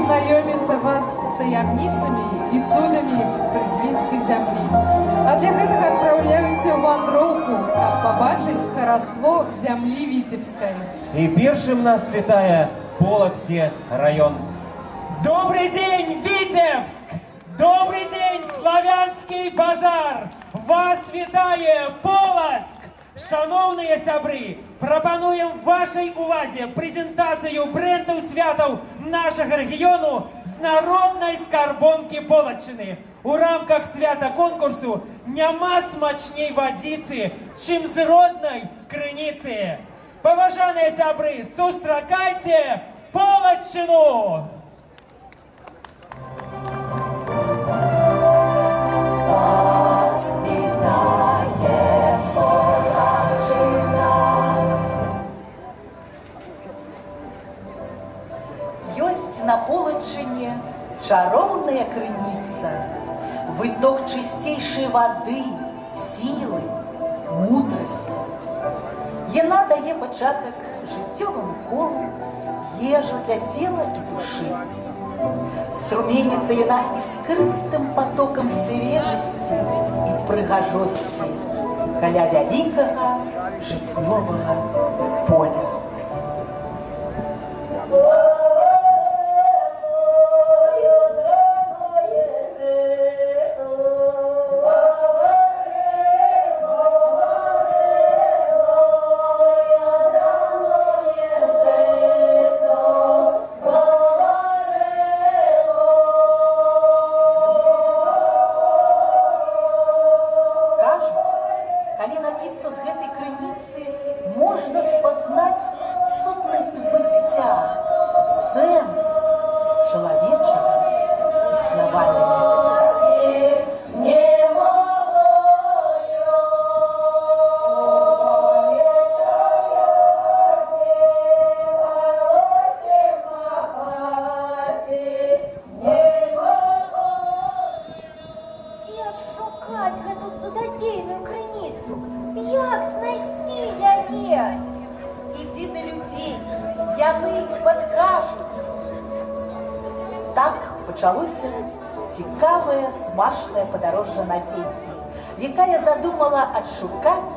пазнаёміць вас з таямніцамі і цудамі прыдзвінскай зямлі. А для гэтага адпраўляемся ў вандроўку, каб пабачыць хараство зямлі віцебскай. І першым нас вітае Полацкі раён. Добрый день, Витебск! Добрый день, Славянский базар! Вас вітае Полацк! Шаноўныя сябры, прапануем вашай увазе прэзентацыю брэндаў святаў нашага рэгіёну з народнай скарбонкі Полаччыны. У рамках свята конкурсу няма смачней вадзіцы, чым з роднай крыніцы. Паважаныя сябры, сустракайце Полаччыну! Ёсць на Полаччыне чароўная крыніца, выток чысцейшай вады, сілы, мудрасці. Яна дае пачатак жыццёваму колу, ежу для цела і душы. Струменіцца яна іскрыстым патокам свежасці і прыгажосці каля вялікага жытнёвага поля. Кажуць, калі напіцца з гэтай крыніцы, можна спазнаць сутнасць быцця, сэнс чалавечага існавання. Дзе ж шукаць гэту цудадзейную крыніцу? Як знайсці яе? Ідзі да людзей, яны падкажуць. Так пачалося цікавае, смачнае падарожжа Надзейкі, якая задумала адшукаць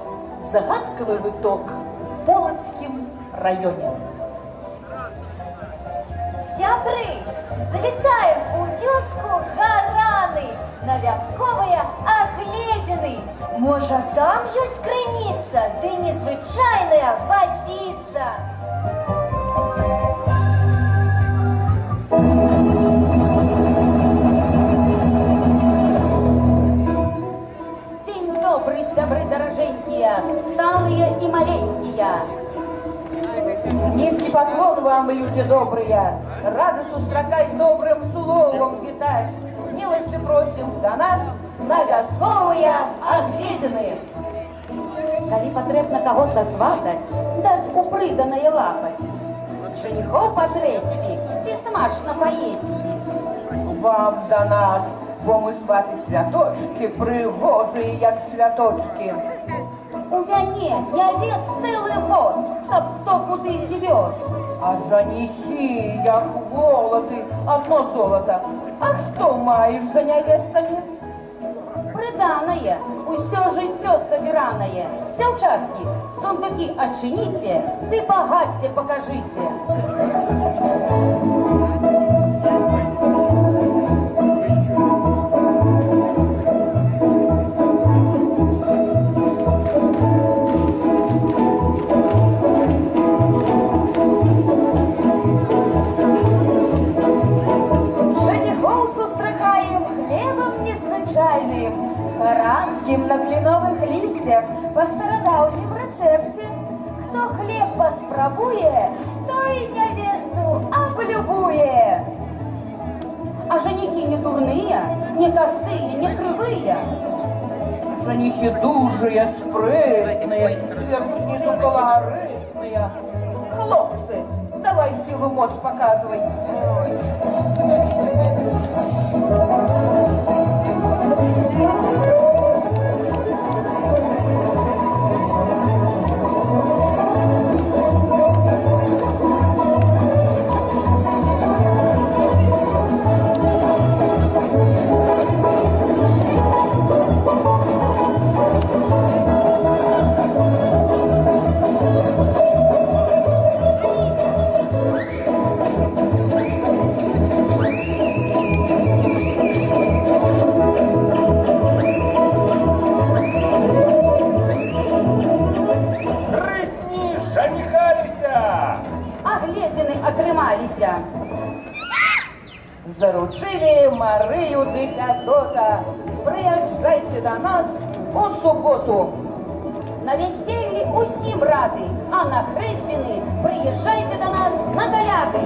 загадкавы выток у Полацкім раёне. Сябры, завітаем у вёску Гараны на вясковыя агледзіны. Можа, там ёсць крыніца, ды незвычайная вадзіца. Дзень добры, сябры даражэнькія, сталыя і маленькія. Низкий поклон вам, люди добрые, рады сустракать добрым словом витать. Милости просим до нас на вясковые оглядины. Калі патрэбна каго сасватаць, даць у прыданае лапаць, жаніхоў патрэсці ці смачна паесці. Вам до нас, бо мы сваты святочки, пригожие, як цвяточки. У мяне нявест цэлы воз, каб хто куды звёз. А женихи, як волоты, одно золото. А что маешь за невестами? Прыданае, усё жыццё сабіранае. Дзяўчаткі, сундукі адчыніце, ды багацце пакажыце. Жаніхоў сустракаем хлебам незвычайным, гаранскім на кленовых лісцях па старадаўнім рэцэпце. Хто хлеб паспрабуе, той нявесту аблюбуе. А жаніхі не дурныя, не касыя, не крывыя. Женихи дужие, спрытные, сверху снизу колоритные. Хлопцы, давай силу моц показывай. развіталіся. Заручылі Марыю ды Фядота. Прыязджайце да нас у суботу. На вяселлі усім рады, а на хрэсьбіны прыязджайце да нас на каляды.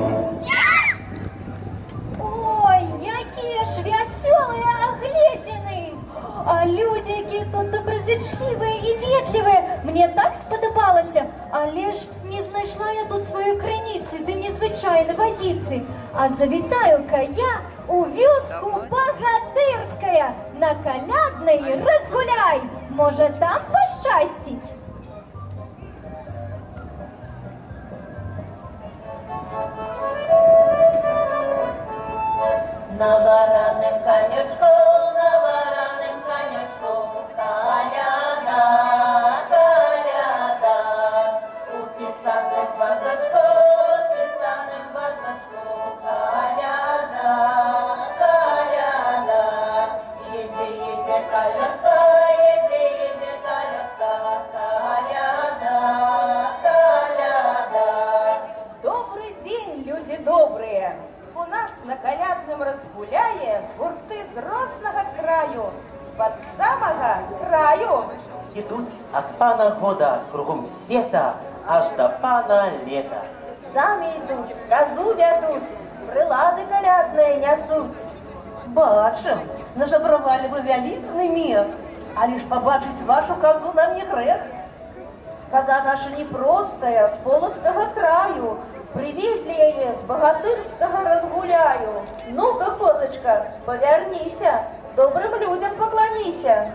Ой, якія ж вясёлыя агледзіны! А людзі, якія тут добразычлівыя і ветлівыя, мне так спадабалася. Але ж не знайшла я тут сваёй крыніцы ды незвычайнай вадзіцы. А завітаю-ка я у вёску Багатырская на калядны разгуляй. Можа, там пашчасціць? На вараным канечку, на вараным канечку, каляда, каляда. У пісаным вазочку, у пісаным вазочку, каляда, каляда. Едзе, едзе калядка, едзе, едзе калядка, каляда, каляда. Добрый день, люди добрые! У нас на калядным разгуляе гурты з рознага краю, з-пад самага краю. Ідуць ад пана года кругом света аж да пана лета. Самі ідуць, казу вядуць, прылады калядныя нясуць. Бачым, нажабравалі вы вялізны мех, але ж пабачыць вашу казу нам не грэх. Каза наша не простая, з полацкага краю. Прывезлі яе з багатырскага разгуляю. Ну-ка, козачка, павярніся, добрым людзям пакланіся.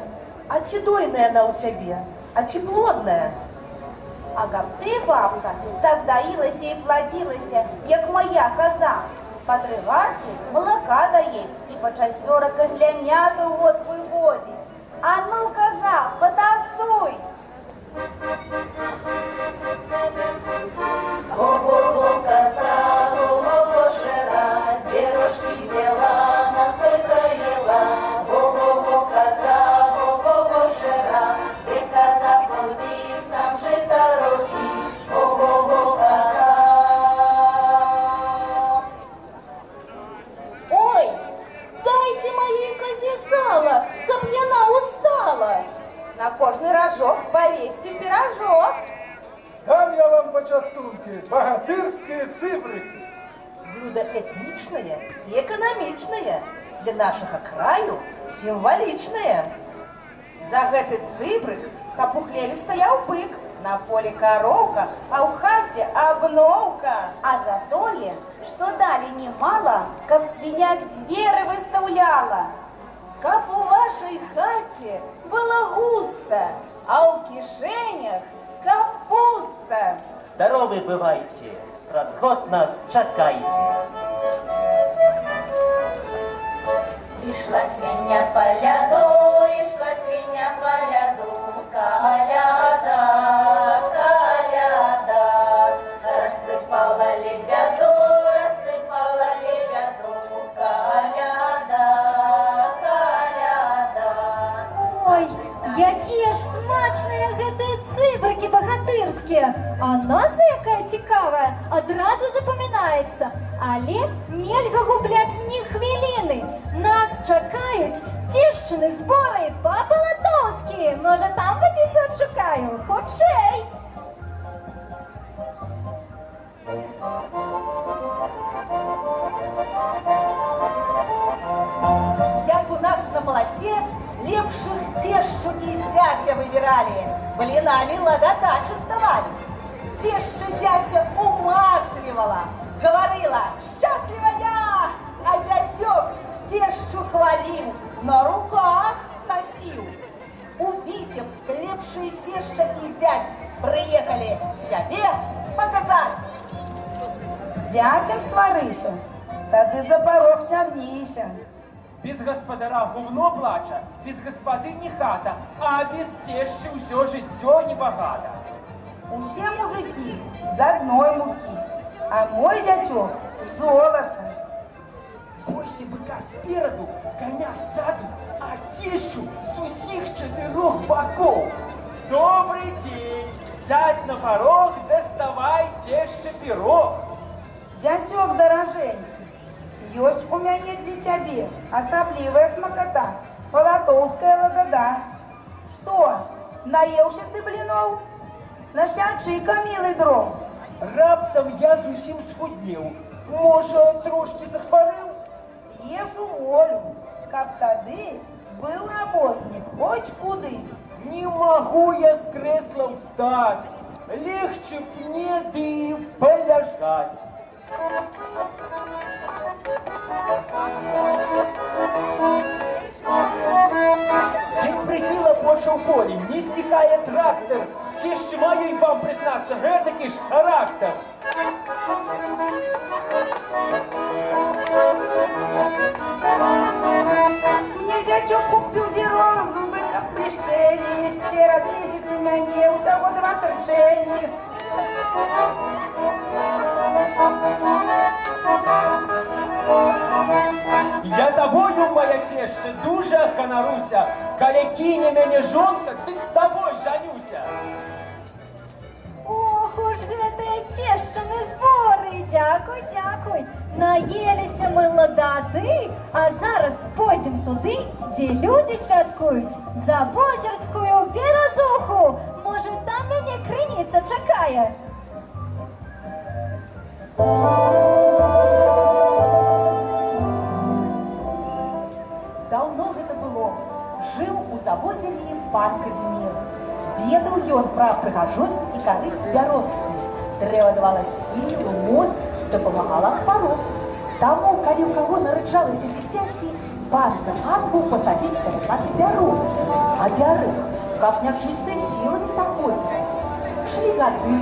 А ці дойная яна ў цябе, а ці плодная? А каб ты, бабка, так даілася і пладзілася, як моя каза. Па тры гарцы малака даець і па чацвёра казлянят у год выводзіць. А ну, каза, патанцуй! Го-го-го, коза, го-го-го, шера, дзе рожкі дзела, на соль праела. Го-го-го, коза, го-го-го, шера, дзе коза ходзіць, там жыта родзіць. Го-го-го, коза. Ой, дайце маёй казе сала, каб яна устала. На кожны ражок павесьце піражок. Дам я вам пачастункі, багатырскія цыбрыкі. Блюдо этнічнае і эканамічнае, для нашага краю сімвалічнае. За гэты цыбрык, каб у хлеве стаяў бык, на полі кароўка, а ў хаце абноўка. А за тое, што далі немала, каб свіняк дзверы выстаўляла. Каб у вашай хаце было густа, а ў кішэнях капуста. Здаровы бывайце, праз год нас чакайце. Ішла свинья по ляду, ішла свинья по ляду, каляда, каляда. Рассыпала лебяду, рассыпала лебяду, каляда, каляда. Ой, якія ж смачныя гэтыя цыбрыкі багатырскія! А назва якая цікавая, адразу запамінаецца. Але нельга губляць ні хвіліны. Нас чакаюць цешчыны зборы па-палатоўскі. Можа, там вадзіцу адшукаю? Хутчэй! Як у нас на палаце лепшых цешчу і зяця выбіралі, блінамі лагата частавалі. Цешча зяця умасливала, говорила: «Счастлива я!» А зятек тещу хвалил, на руках носил. У Витебск лепшие теща и зять приехали себе показать. Зятем сварыся, тады за парог цягніся. Без гаспадара гумно плача, без гаспадыні хата, а без цешчы ўсё жыццё небагата. Усе мужики з адной мукі, а мой зятёк золата. Бойся быка спераду, коня сзаду, а тещу с усіх чатырох бакоў. Добрый день! Сядь на порог, доставай теще пирог. Зяцёк даражэнькі, ёсць у мяне для цябе асаблівая смаката, палатоўская лагада. Што, наеўся ты бліноў? Насянчы-ка, мілы дроў. Раптам я зусім схуднеў. Можа, трошкі захварэў? Еш у волю, каб тады быў работнік хоць куды. Не магу я з крэсла ўстаць, легчы б мне ды паляжаць. Дзень пры дні лапоча ў полі, не сціхае трактар. Цешчы маю і вам прызнацца, гэтакі ж характар. Мне зяцёк купіў дзіро, зубы каб блішчэлі. Цераз месяц у мяне ўсяго два тырчэлі. Я табою, моя цешча, дужа ганаруся. Калі кіне мяне жонка, дык з табой жанюся. Ох уж гэтыя цешчыны зборы! Дзякуй, дзякуй! Наеліся мы ладаты, а зараз пойдзем туды, дзе людзі святкуюць завозерскую беразуху. Можа, там мяне крыніца чакае. Даўно гэта было. Жыў у Завозер'і пан Казімір. Ведаў ён пра прыгажосць і карысць бярозкі. Дрэва давала сілу, моц, дапамагала ад хвароб. Таму, калі ў каго нараджалася дзіцяці, пан загадваў пасадзіць каля хаты бярозкі, абярэг, каб нячыстая сіла не заходзіла. Шлі гады,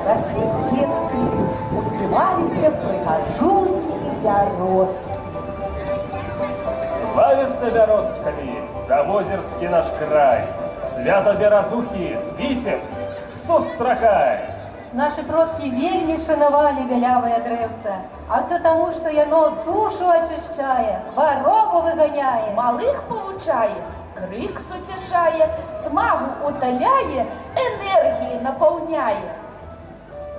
раслі дзеткі, уздымаліся прыгажунькі бярозкі. Славится бярозкамі завозерскі наш край. Свята беразухі, Віцебск, сустракай! Нашы продкі вельмі шанавалі бялявае дрэўца, а ўсё таму, што яно душу ачышчае, хваробу выганяе. Малых павучае, крык суцішае, смагу уталяе, энергіяй напаўняе.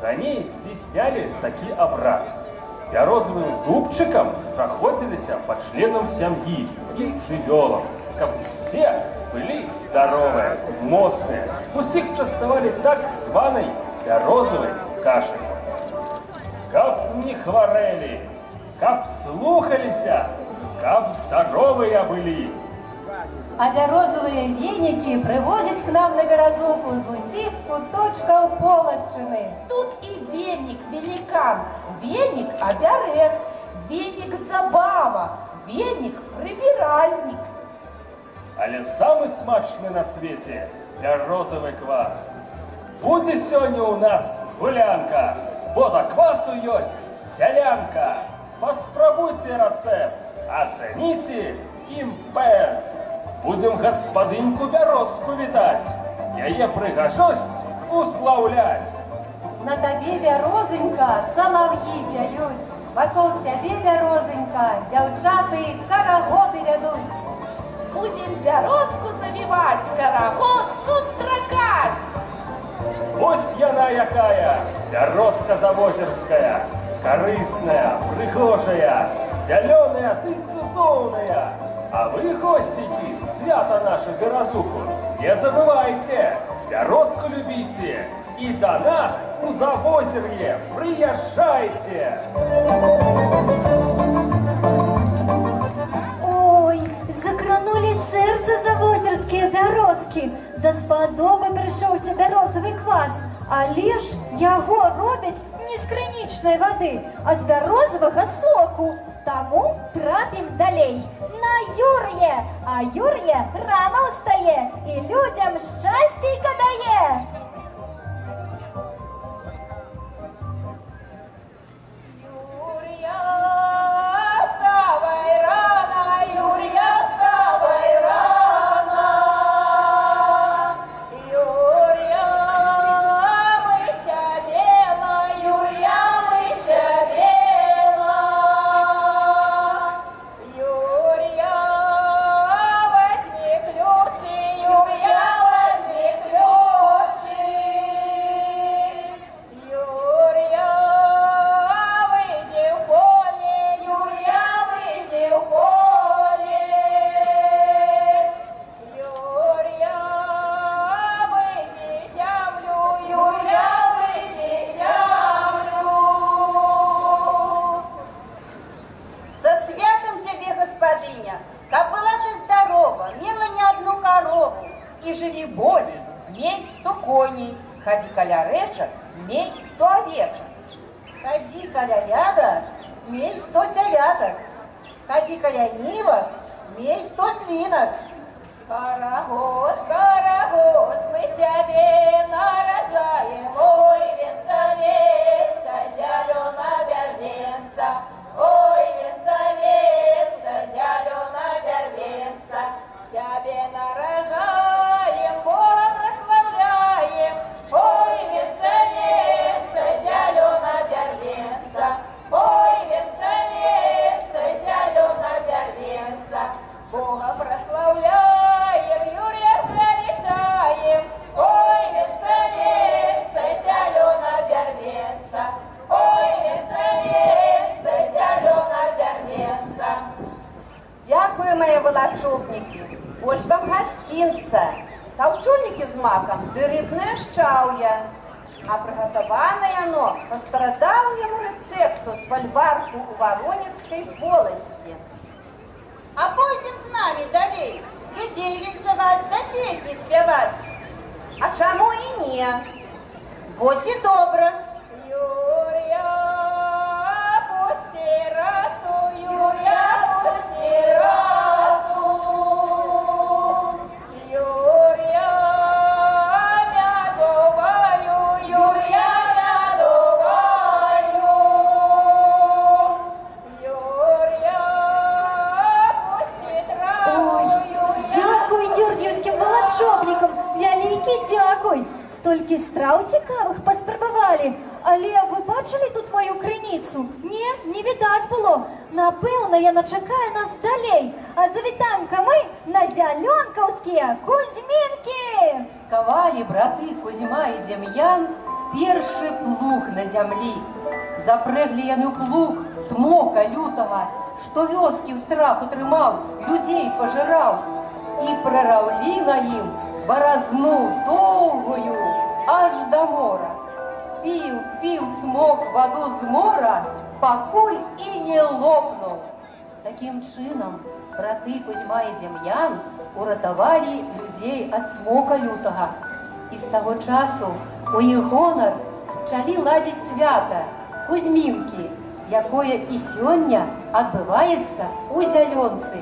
Раней здзейснялі такі абрад. Бярозавым дубчыкам праходзіліся па членам сям'і і жывёлам, каб усе былі здаровыя, моцныя. Усіх частавалі так званай бярозавай кашай. Каб не хварэлі, каб слухаліся, каб здаровыя былі. А бярозавыя венікі прывозяць к нам на беразуху з усіх куточкаў Полаччыны. Тут і венік велікан, венік абярэг, венік забава, венік прыбіральнік. Але самы смачны на свеце бярозавы квас. Будзе сёння ў нас гулянка, бо да квасу ёсць сялянка. Паспрабуйце рэцэпт, ацэніце імпэт. Будзем гаспадыньку бярозку вітаць, яе прыгажосць услаўляць. На табе, бярозынька, салаўі пяюць, вакол цябе, бярозынька, дзяўчаты карагоды вядуць. Будзем бярозку завіваць, карагод сустракаць. Вось яна якая, бярозка завозерская, карысная, прыгожая, зялёная ты цудоўная. А вы, госцікі, свята нашу беразуху не забывайце, бярозку любіце і да нас у Завозер'е прыязджайце. Ой, закранулі сэрца завозерскія бярозкі. Да спадобы прыйшоўся бярозавы квас, але ж яго робяць не з крынічнай вады, а з бярозавага соку. Таму трапім далей, на Юр'е, а Юр'е рана ўстае і людзям шчасцейка дае. Юр'я, вставай рана, Юр'я, вставай рана. Юр'я, мыйся бела, Юр'я, мыйся бела. Юр'я, возьми ключи, Юр'я, возьми ключи. коней, хадзі каля рэчак, мей 100 авечак. Хадзі каля ляда, мей 100 цялятак. Хадзі каля нівак, мей 100 свінак. Карагод, карагод, мы цябе наражаем. Ой, венца, венца, зялёна бярвенца. Ой, венца, венца, зялёна бярвенца. Цябе наражаем, Бога праслаўляем. Ой, венца, венца, зялёна бярвенца. Ой, венца, венца, зялёна бярвенца. Бога праслаўляем, Юрія звялічаем. Ой, венца, венца, зялёна бярвенца. Ой, венца, венца, зялёна бярвенца. Дзякую, мае валачобнікі. Вось вам гасцінца. Таўчонікі з макам ды рыбнае шчаўе. А прыгатавана яно па старадаўняму рэцэпту з фальварку ў Варонецкай воласці. А пойдзем з намі далей, людзей віншаваць да песні спяваць. А чаму і не? Вось і добра. Юр'я, пусці расу, Юр'я, пусці расу. Юр'я, мядоваю, Юр'я, мядоваю. Юр'я, пусці траву, Ой, дзякуй юр'еўскім валачобнікам, вялікі дзякуй. Столькі страў цікавых паспрабавалі. Але вы бачылі тут маю крыніцу? Не, не відаць было. Напэўна, яна чакае нас далей. А завітаем-ка мы на зялёнкаўскія Кузьмінкі! Скавалі браты Кузьма і Дзям'ян першы плуг на зямлі. Запрэглі яны ў плуг цмока лютага, што вёскі ў страху трымаў, людзей пажыраў. І прараўлі на ім баразну доўгую аж да мора. Піў, піў цмок ваду з мора, пакуль і не лопнуў. Такім чынам браты Кузьма і Дзям'ян уратавалі людзей ад цмока лютага. І з таго часу у іх гонар пачалі ладзіць свята Кузьмінкі, якое і сёння адбываецца ў Зялёнцы.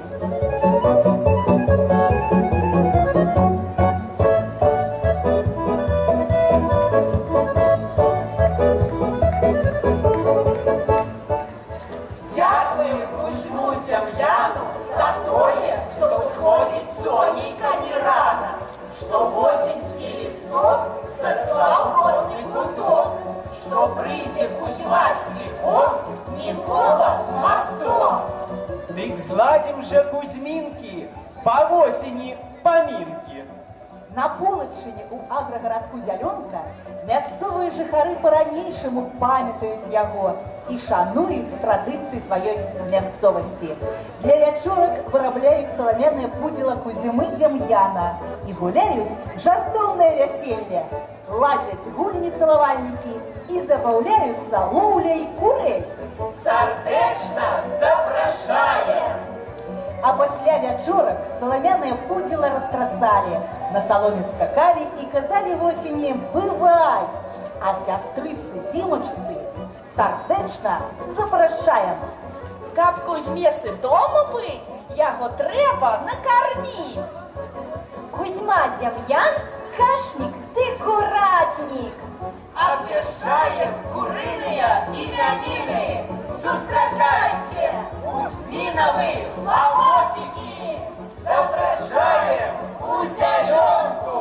Дзякуем Кузьму Дзям'яну за тое, што ўсходзіць сонейка не рана, што восеньскі лісток саслаў родны куток, што прыйдзе Кузьма з цвіком, Нікола з мастом. Дык зладзім жа Кузьмінкі, па восені памінкі. На Полаччыне ў аграгарадку Зялёнка мясцовыя жыхары па-ранейшаму памятаюць яго і шануюць традыцыі сваёй мясцовасці. Для вячорак вырабляюць саламянае пудзіла Кузьмы Дзям'яна і гуляюць жартоўнае вяселле, ладзяць гульні цалавальнікі і забаўляюцца лоўляй курэй. Сардэчна запрашаем! А пасля вячорак саламянае пудзіла растрасалі, на саломе скакалі і казалі восені «Бывай!», а сястрыцы Зімачцы сардэчна запрашаем. Каб Кузьме сытому быць, яго трэба накарміць. Кузьма Дзям'ян, кашнік ды куратнік. Абвяшчаем курыныя імяніны. Сустракайце, Кузьмінавы ламоцікі. Запрашаем у Зялёнку.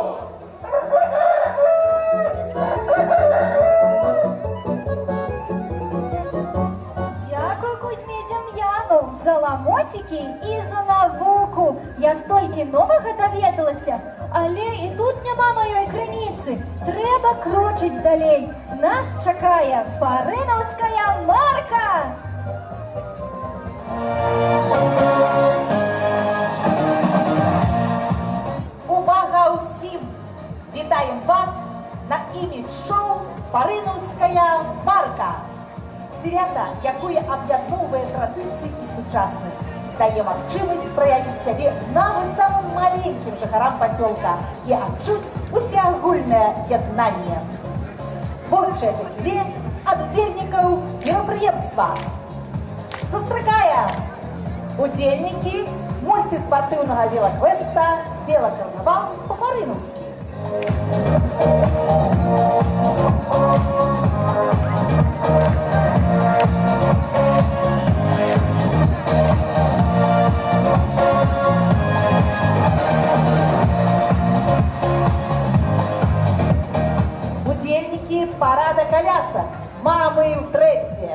Дзякуй Кузьме Дзям'яну за ламоцікі і за навуку. Я столькі новага даведалася. Але і тут няма маёй крыніцы. Трэба крочыць далей. Нас чакае фарынаўская марка. Увага ўсім! Вітаем вас на імідж-шоу «Фарынаўская марка». Свята, якое аб'ядноўвае традыцыі і сучаснасць. Дае магчымасць праявіць сябе нават самым маленькім жыхарам пасёлка і адчуць усеагульнае яднанне. Творчае дэфіле ад удзельнікаў мерапрыемства. Сустракаем! Удзельнікі мультыспартыўнага велаквеста «Велакарнавал па-фарынаўскі». Удзельнікі парада калясак «Мамы ў трендзе».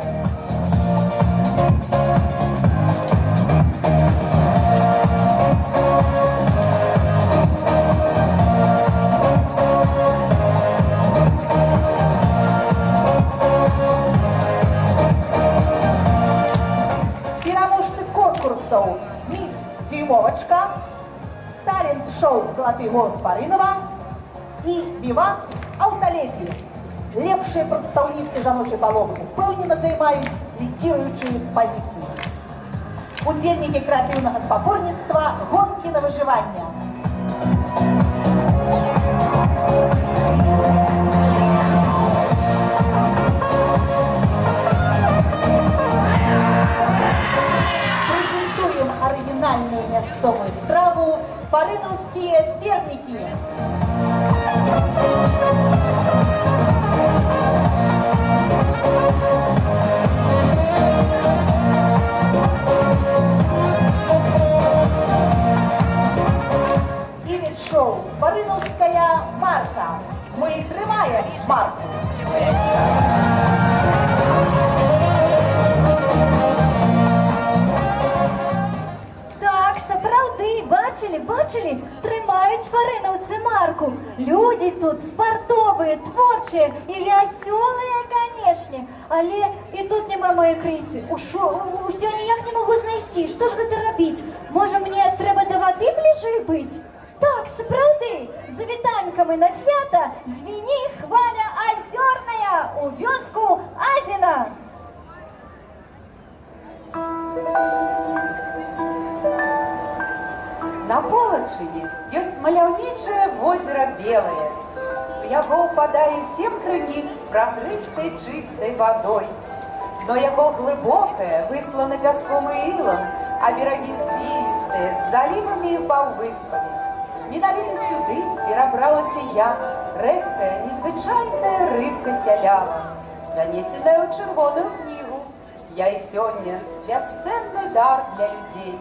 Пераможцы конкурсаў «Міс Дюймовачка», талент-шоу «Залаты голас Фарынава» і «Віват Аўталедзі». Лепшыя прадстаўніцы жаночай паловы упэўнена займаюць лідзіруючыя пазіцыі. Удзельнікі крэатыўнага спаборніцтва «Гонкі на выжыванне». Прэзентуем арыгінальную мясцовую страву «Фарынаўскія пернікі». Імідж-шоу «Фарынаўская марка». Мы трымаем марку. Так, сапраўды, бачылі, бачылі, трымаюць фарынаўцы марку. Людзі тут спартовыя, творчыя і вясёлыя, канешне. Але і тут няма маёй крыйцы. Усё ніяк не магу знайсці. Што ж гэта рабіць? Можа, мне трэба да вады бліжэй быць? Так, сапраўды, завітаем-ка мы на свята «Звіні хваля азёрная» у вёску Азіна. На Полачыне ёсць маляўнічае возера Белае. У яго ўпадае 7 крыніц з празрыстай чыстай вадой. Дно яго глыбокае, выслана пяском і ілам, а берагі звілістыя, з залівамі і паўвыспамі. Менавіта сюды перабралася я, рэдкая, незвычайная рыбка сялява, занесеная ў чырвоную кнігу. Я і сёння бясцэнны дар для людзей.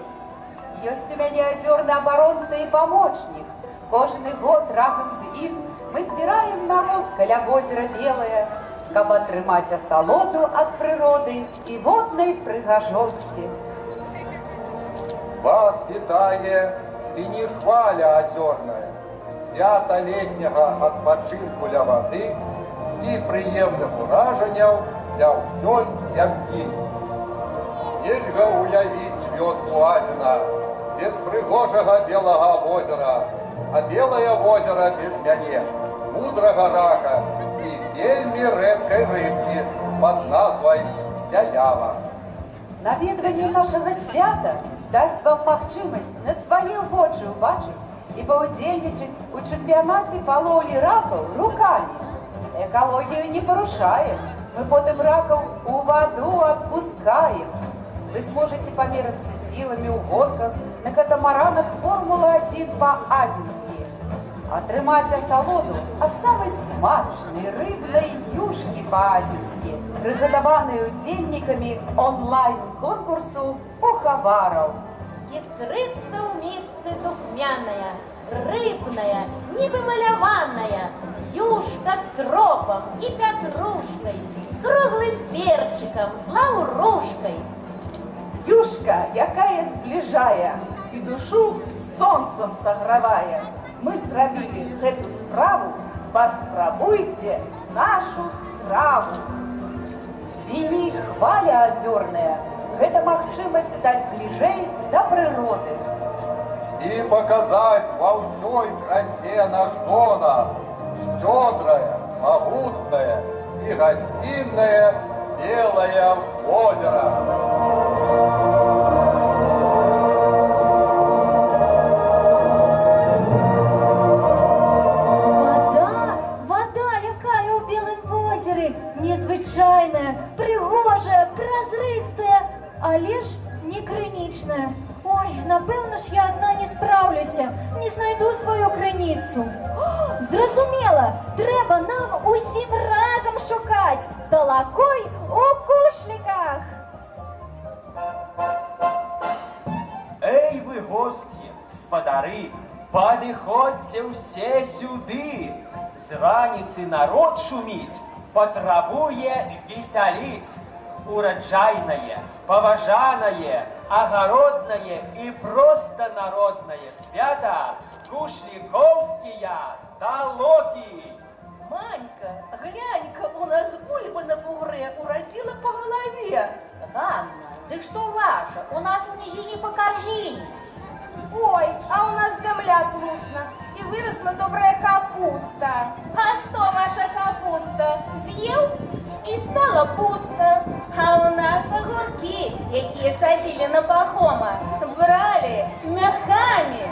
Ёсць у мяне азёрны абаронца і памочнік. Кожны год разам з ім мы збіраем народ каля возера Белае, каб атрымаць асалоду ад прыроды і воднай прыгажосці. Вас вітае «Звіні хваля азёрная», свята летняга адпачынку ля вады і прыемных уражанняў для ўсёй сям'і. Нельга уявіць вёску Азіна без прыгожага белага возера, а белае возера без мяне, мудрага рака і вельмі рэдкай рыбкі пад назвай сялява. Наведванне нашага свята дасць вам магчымасць на свае вочы ўбачыць і паўдзельнічаць у чэмпіянаце па лоўлі ракаў рукамі. Экалогію не парушаем, мы потым ракаў у ваду адпускаем. Вы зможаце памерацца сіламі ў гонках на катамаранах Формула-1 па-азінскі, атрымаць асалоду ад самай смачнай рыбнай юшкі па-азінскі, прыгатаванай удзельнікамі онлайн-конкурсу кухавараў. Іскрыцца ў місцы духмяная, рыбная, нібы маляваная, юшка з кропам і пятрушкай, з круглым перчыкам, з лаўрушкай. Юшка, якая збліжае і душу сонцам сагравае. Мы зрабілі гэту справу, паспрабуйце нашу страву. Звіні хваля азёрная, гэта магчымасць стаць бліжэй да прыроды. І паказаць ва ўсёй красе наш гонар, шчодрае, магутнае і гасціннае Белае возера. ні крынічная. Ой, напэўна ж, я адна не спраўлюся, не знайду сваю крыніцу. О, зразумела, трэба нам усім разам шукаць талакой у кушліках. Эй вы, госці, спадары, падыходзьце ўсе сюды. З раніцы народ шуміць, патрабуе весяліць. Ураджайнае, паважанае, агароднае і проста народнае свята Кушлікоўскія талокі. Манька, глянь-ка, у нас бульба на бугре уродила по голове. Ганна, ты что ваша? У нас в низине по корзине. Ой, а у нас земля тлусна, и выросла добрая капуста. А что ваша капуста? Съел и стало пусто. А у нас огурки, якія садили на Пахома, брали мехами.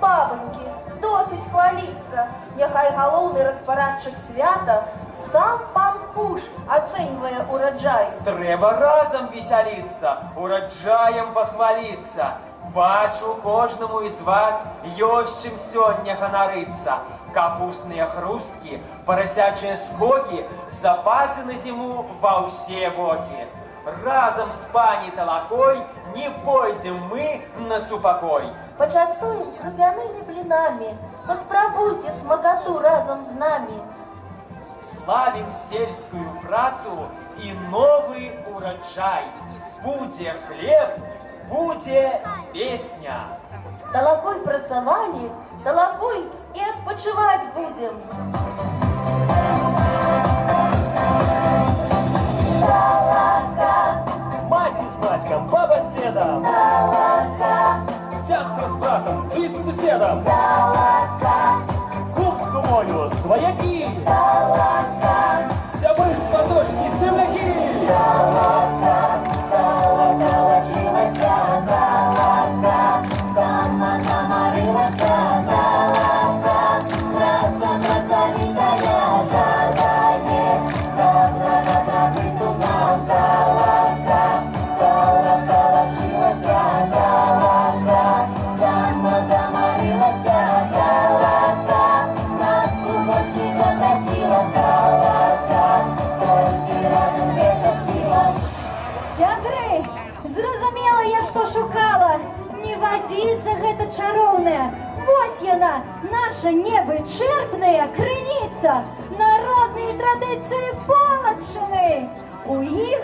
Бабоньки, досыць хваліцца. Няхай галоўны распарадчык свята сам пан Куш ацэньвае ураджай. Трэба разам весяліцца, ураджаем пахваліцца. Бачу, кожнаму из вас ёсць чым сёння ганарыцца. Капустныя хрусткі, парасячыя скокі, запасы на зіму ва ўсе бокі. Разам з пані Талакой не пойдзем мы на супакой. Пачастуем крупянымі блінамі, паспрабуйце смакату разам з намі. Славім сельскую працу і новы ураджай. Будзе хлеб, будзе песня. Талакой працавалі, талакой і адпачываць будзем. Маці з бацькам, баба з дзедам, сястра з братам, ты з суседам, кум з кумою, сваякі, сябры, сваточкі, землякі. Сама замарылася, талака, праца працавітая жадае, добра добрабыту нам талака, талачылася, талака, сама замарылася, талака, нас у госці запрасіла, талака, толькі разам гэта сіла. Сябры, зразумела я, што шукала. Не вадзіца гэта чароўная. Вось яна, наша невычэрпная крыніца народныя традыцыі Полаччыны. У іх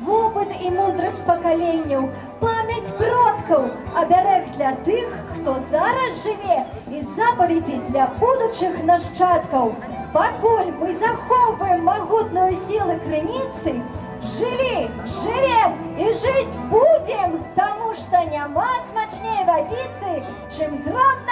вопыт і мудрасць пакаленняў, памяць продкаў, абярэг для тых, хто зараз жыве, і запаведзі для будучых нашчадкаў. Пакуль мы захоўваем магутную сілу крыніцы, жылі, жывем і жыць будзем, таму што няма смачней вадзіцы, чым з роднай